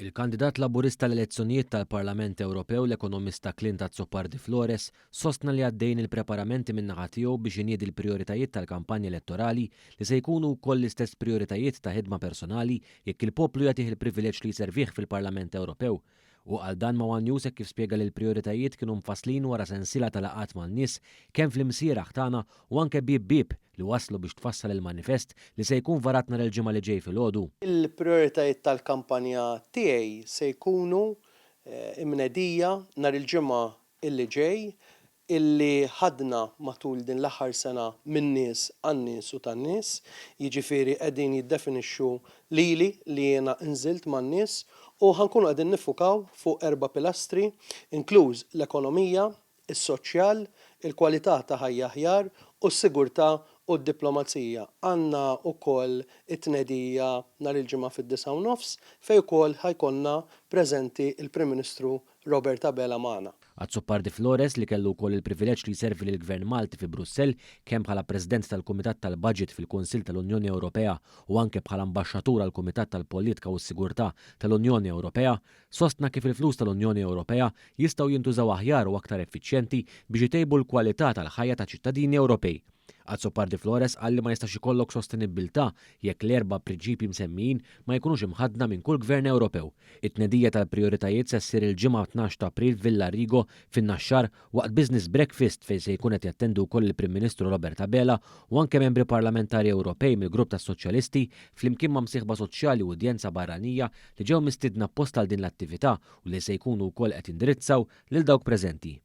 Il-kandidat Laburista għall-elezzjonijiet tal-Parlament Ewropew, l-ekonomista Clint Azzopardi Flores, sostna li għaddejjin il-preparamenti min-naħa tiegħu biex iniedi l-prijoritajiet tal-kampanja elettorali li se jkunu wkoll l-istess prijoritajiet ta' ħidma personali jekk il-poplu jagħtih il-privileġġ li jservih fil-Parlament Ewropew. Hu qal dan ma' one News hekk kif spjega li l-prijoritajiet kienu mfasslin wara sensiela ta' laqgħat man-nies kemm fl-imsieraħ tagħna u anke bieb bieb li wasslu biex tfassal il-manifest li se jkun varat nhar il-Ġimgħa li ġej filgħodu. Il-prijoritajiet tal-kampanja tiegħi se jkunu imnedija nhar il-Ġimgħa illi ġej illi ħadna matul din l-aħħar sena min-nies għan-nies u tan-nies, jiġifieri qegħdin jiddefinixxu lili li jiena nżilt man-nies u ħa nkunu qegħdin niffukaw fuq erba' pilastri inkluż l-ekonomija, is-soċjal, il-kwalità ta' ħajja aħjar u s-sigurtà u d-diplomazija. Għandna wkoll it-tnedija nhar il-Ġimgħa fid-9:30 fejn ukoll ħa jkollna preżenti l-Prim Ministru Robert Abela magħna. Azzopardi Flores, li kellu wkoll il-privileġġ li jservi lill-Gvern Malti fi Brussell, kemm bħala President tal-Kumitat tal-Baġit fil-Kunsill tal-Unjoni Ewropea u anke bħala Ambaxxatur għall-Kumitat tal-Politka u s-Sigurtà tal-Unjoni Ewropea, sostna kif il-flus tal-Unjoni Ewropea jistgħu jintużaw aħjar u aktar effiċjenti biex itejbu l-kwalità tal-ħajja taċ-ċittadini Ewropej. Azzopardi Flores qal li ma jistax ikollok sostenibbiltà jekk l-erba' prinċipji msemmijin ma jkunux imħaddna minn kull gvern Ewropew. It-tnedija tal-prijoritajiet se ssir il-Ġimgħa 12 ta' April f'Villa Arrigo fin-Naxxar waqt business breakfast fejn se jkun qed jattendu wkoll il-Prim Ministru Robert Abela u anke membri parlamentari Ewropej mill-grupp tas-Soċjalisti flimkien ma' msieħba soċjali u udjenza barranija li ġew mistiedna apposta għal din l-attività u li se jkunu wkoll qed jindirizzaw lil dawk preżenti.